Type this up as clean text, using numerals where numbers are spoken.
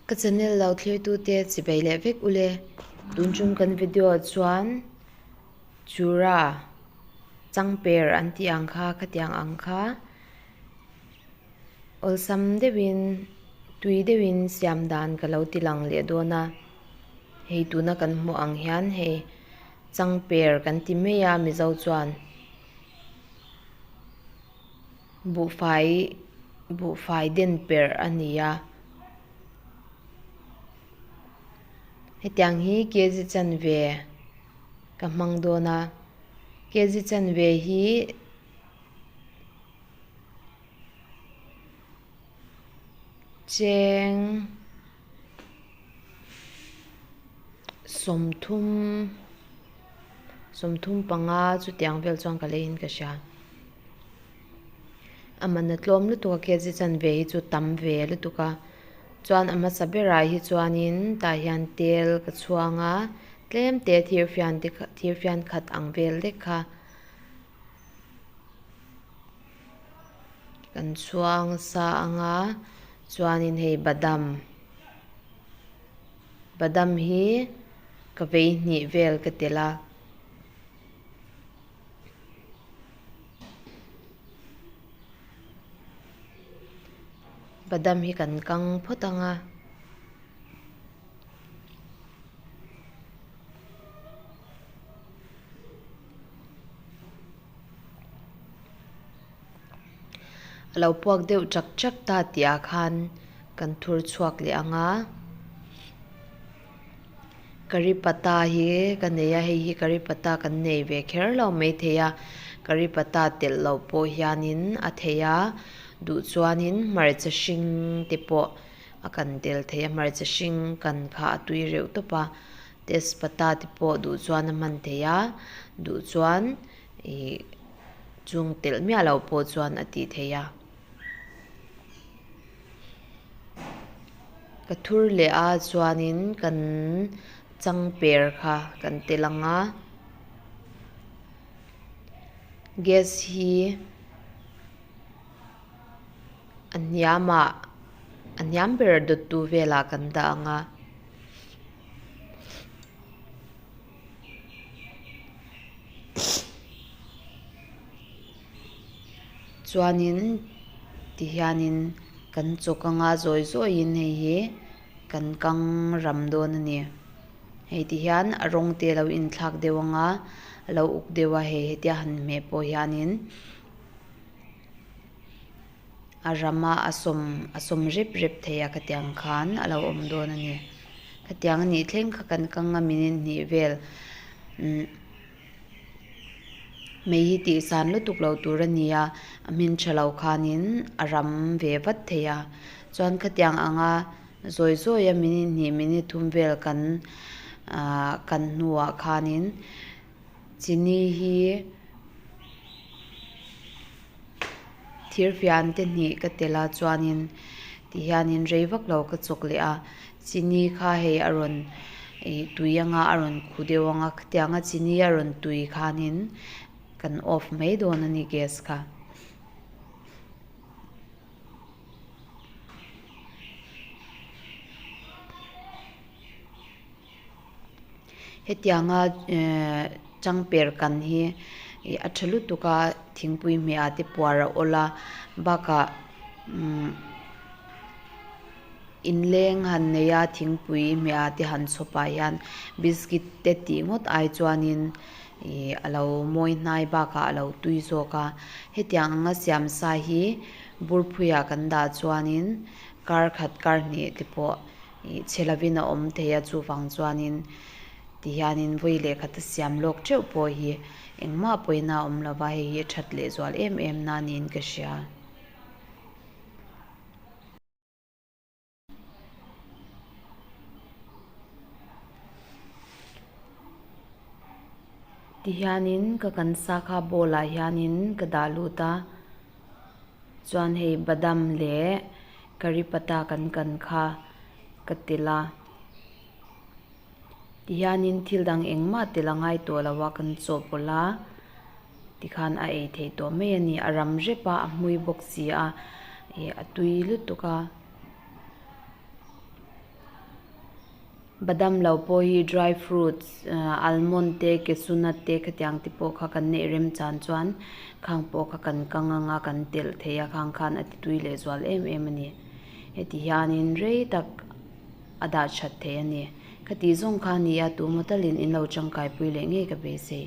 Ka channel lo thlirtute chibei leh vek ule. Tun chung kan video chuan Chura changper an tih ang kha khatiang ang kha awlsam deuhin tui deuhin siam dan ka lo ti lang leh dawn a. Hei tuna kan hmuh ang hian hei changper kan ti mai a Mizo chuan. Buhfai buhfai den perh a ni a hetiang hi kg chanve ka hmang dawn a kg chanve hi cheng sawmthum 35 chutiang vel chuan ka leiin ka hria. A man a tlawm lutuk a kg chanve hi chu tam ve lutuk a chuan a hmasa berah hi chuanin tah hian tel ka chhuang a tlem te thir fian te kha thir fian khat ang vel lek kha kan chhuang sa ang a chuanin hei badam badam hi ka vei hnih vel ka tel a. Badam hi kan kang phawt ang a. A lo puak deuh chak chak ta tih ah khan kan thur chhuak leh ang a. Curry patta hi ka nei a hei hi curry patta kan nei ve kher lo maithei a curry patta telh loh pawh hianin a thei a duh chuanin hmarcha hring te pawh a kan tel thei a hmarcha hring kan kha a tui reuh tawp a tezpata te pawh duh chuan a hman thei a duh chuan ih chung telh miah loh pawh chuan a tih theih a. Ka thur leh a chuanin kan changper kha kan tel ang a gas hi a hniamah a hniam ber dawttu velah kan dah ang a. Chuanin tihianin kan chawk anga zawi zawiin hei hi kan kang ram dawn a ni. Hei tihian a rawng te a lo inthlak deuh anga a lo uk deuh a hei hetia han hmeh pawh hianin a rama a sawm a sawm rep rep thei a khatiang khan a lo awm dawn a ni. Khatiang a nih thleng kha kan kang a minute hnih vel umm. Mei hi tih san lutuk lo tur a ni a, a hmin tha lo khanin a ram ve vat thei a. Chuan khatiang anga zawi zawi a minute hnih minute thum vel kan ah kan hnuah khanin chini hi thirfian te hnih ka tel a chuanin tihianin rei vak lo ka chawk leh a. Chini kha hei a rawn ih tui anga a rawn khu deuh anga khatianga chini a rawn tui khanin kan off mai dawn a ni gas kha. Hetianga ehh changper kan hi ih a tha lutuk a thingpui hmeh ah te puar a awl a bakah umm inleng han nei a thingpui hmeh ah te han chhawp ah hian biscuit te tih ngawt ai chuanin ih a lo mawi hnai bakah a lo tui zawk a hetiang anga siam sa hi burphui ah kan dah chuanin kar khat kar hnih te pawh. Ih chhe lovin a awm thei a chuvang chuanin tihianin vawi lehkhat a siam lawk theuh pawh hi engmah pawhin a awm lova hei hi a that lehzual em em na niin ka hria. Tihianin ka kan sa kha bowl ah hianin ka dah lut a. Chuan hei badam leh curry patta kan kan kha ka tel a tihianin thil dang engmah tel a ngai tawh lo a kan chawhpawlh a tikhan a ei theih tawh mai a ni a ram rep a a hmui bawk si a ih a tui lutuk a. Badam lo pawh hi dry fruits almond te cashew nut te khatiang te pawh kha kan neih rem chan chuan khang pawh kha kan kang anga kan telh thei a khang khan a ti tui leh zual em em a ni. Heti hianin rei tak a dah that thei a ni. Khati zawng kha a ni a, tu maw talin in lo tangkaipui leh ngei ka beisei.